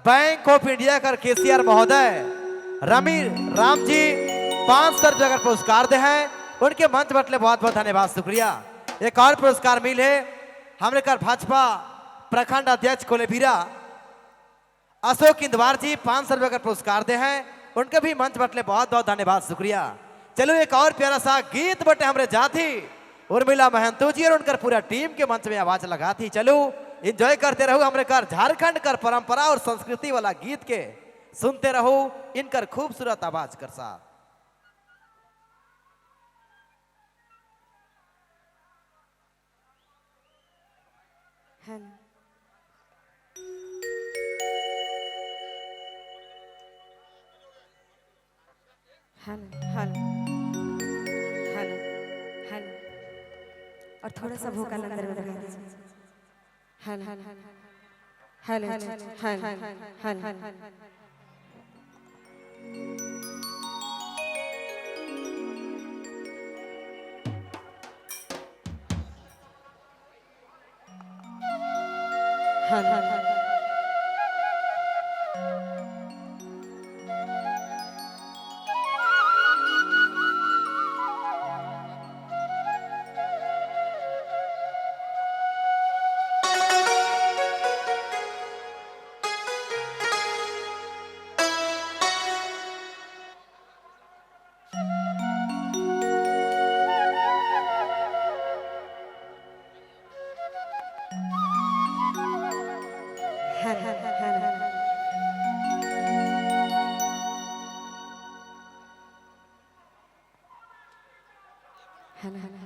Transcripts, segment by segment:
Bank of India कर केसीआर महोदय रमी राम जी 500 रुपया का पुरस्कार दे हैं, उनके मंच बटले बहुत बहुत धन्यवाद शुक्रिया। एक और पुरस्कार मिले हमने कर भाजपा प्रखंड अध्यक्ष कोलेबिरा अशोक इंदवार जी 500 रुपये का पुरस्कार दे हैं, उनके भी मंच बटले बहुत बहुत धन्यवाद शुक्रिया। चलो एक और प्यारा सा गीत बटे हमरे जाती उर्मिला महंतो जी और उनकर पूरा टीम के मंच में आवाज लगा थी। चलो एंजॉय करते रहो हमरे कर झारखंड कर परंपरा और संस्कृति वाला गीत के सुनते रहो इनकर खूबसूरत आवाज कर साथ। Hello hello hello hello hello और थोड़ा सा वोकल अंदर में लगा दीजिए। Hello hello hello hello hello. Hello hello hello hello.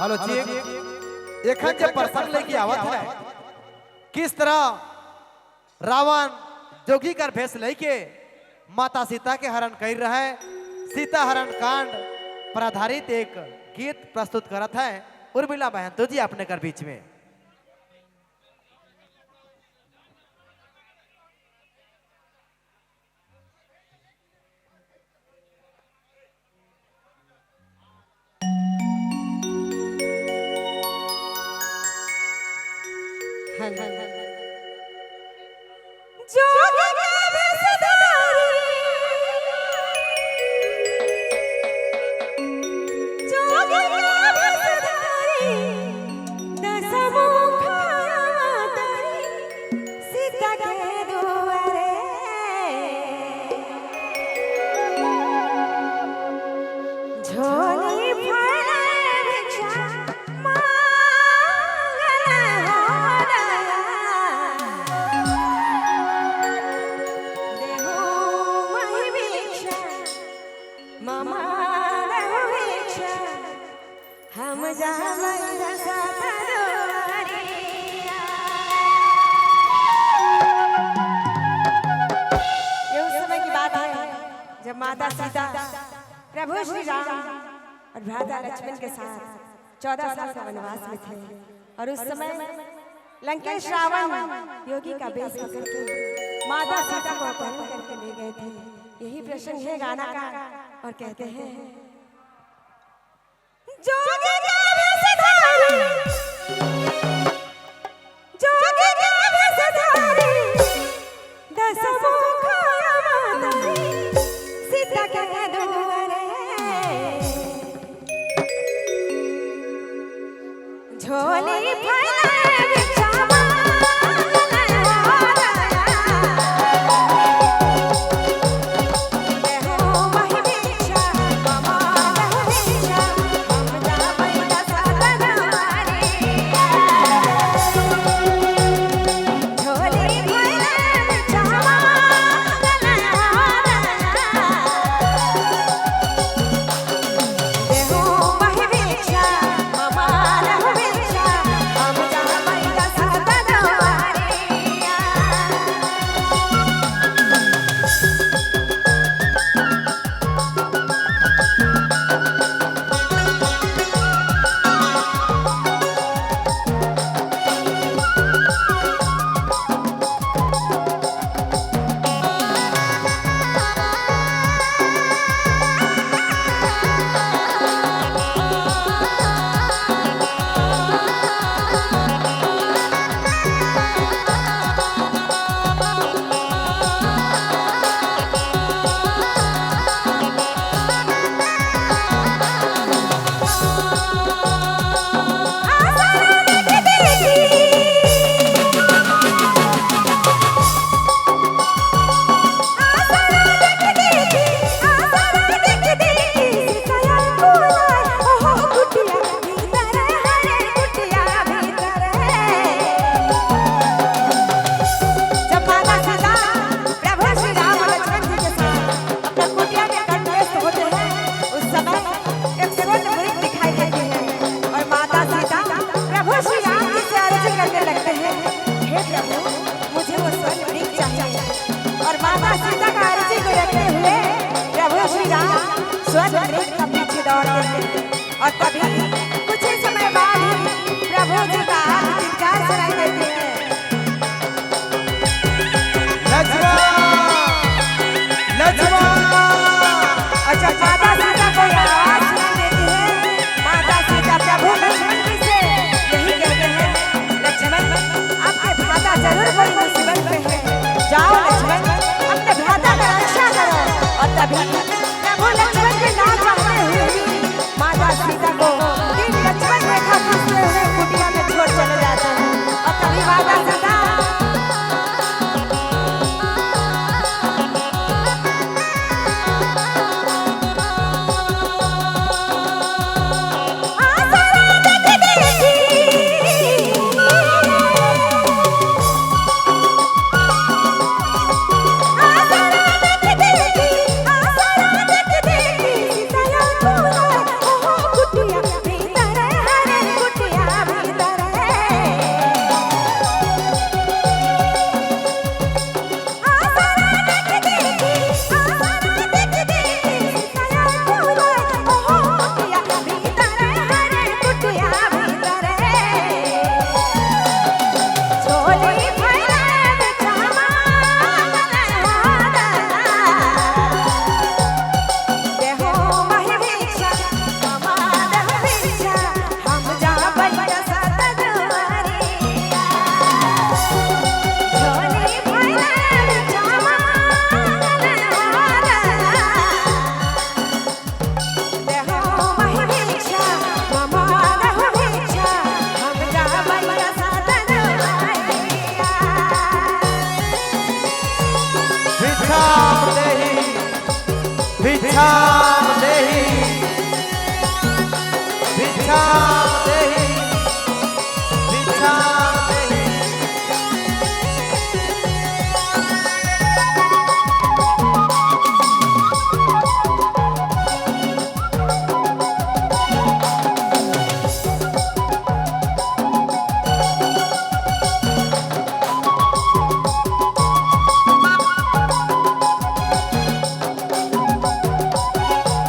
Hello जी, एखन जे प्रसंग लेके आवत है किस तरह रावण जोगी कर भेष लेके माता सीता के हरण कर रहे, सीता हरण कांड पर आधारित एक गीत प्रस्तुत करत है उर्मिला महंतो जी अपने कर बीच में। हेलो जोगी के भेष धारी, जोगी के भेष धारी, दस मुख अवतारी, सीता के दुआरे। झोली फैलाए भिक्षा मांगल हो दया। देहु मही भिक्षा, ममा देहु भिक्षा, हम जाबै दशरथ दुआरिया। ये उस समय की बात है जब माता सीता प्रभु श्री राम और भ्राता लक्ष्मण के साथ 14 साल का वनवास में थे और उस समय लंकेश रावण योगी का वेश पकड़ के माता सीता को अपहरण करके ले गए थे। यही प्रसंग है गाना का और कहते हैं जोगी के भेष धारी, जोगी के भेष धारी, दस मुख अवतारी, सीता के दुआरे। झोली फैलाए भिक्षा मांगल हो दया। देहु मही भिक्षा, ममा देहु भिक्षा, हम जाबै दशरथ दुआरिया। झोली फैलाए भिक्षा मांगल हो दया। राम स्वर्ण मृग का पीछे दौड़ते हैं और तभी कुछ ही समय बाद ही प्रभु जी का चित्कार सुनाई देते हैं। लक्ष्मण, लक्ष्मण। और जब माता सीता को यह आवाज सुनाई देती है, माता सीता प्रभु लक्ष्मण जी से यही कहते हैं, लक्ष्मण आपके भ्राता जरूर कोई मुसीबत में है, जाओ लक्ष्मण अपने भ्राता का रक्षा करो। और तभी प्रभु लक्ष्मण के ना चाहते हुए भी माता सीता को तीन लक्ष्मण रेखा खींचते हुए कुटिया में छोड़ चले जाते हैं। और तभी माता सीता भिक्षाम देहि, भिक्षाम देहि, भिक्षाम देहि, भिक्षाम देहि। Thank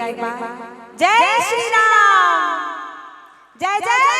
बोलिएगा एक बार, जय श्री राम, जय जय।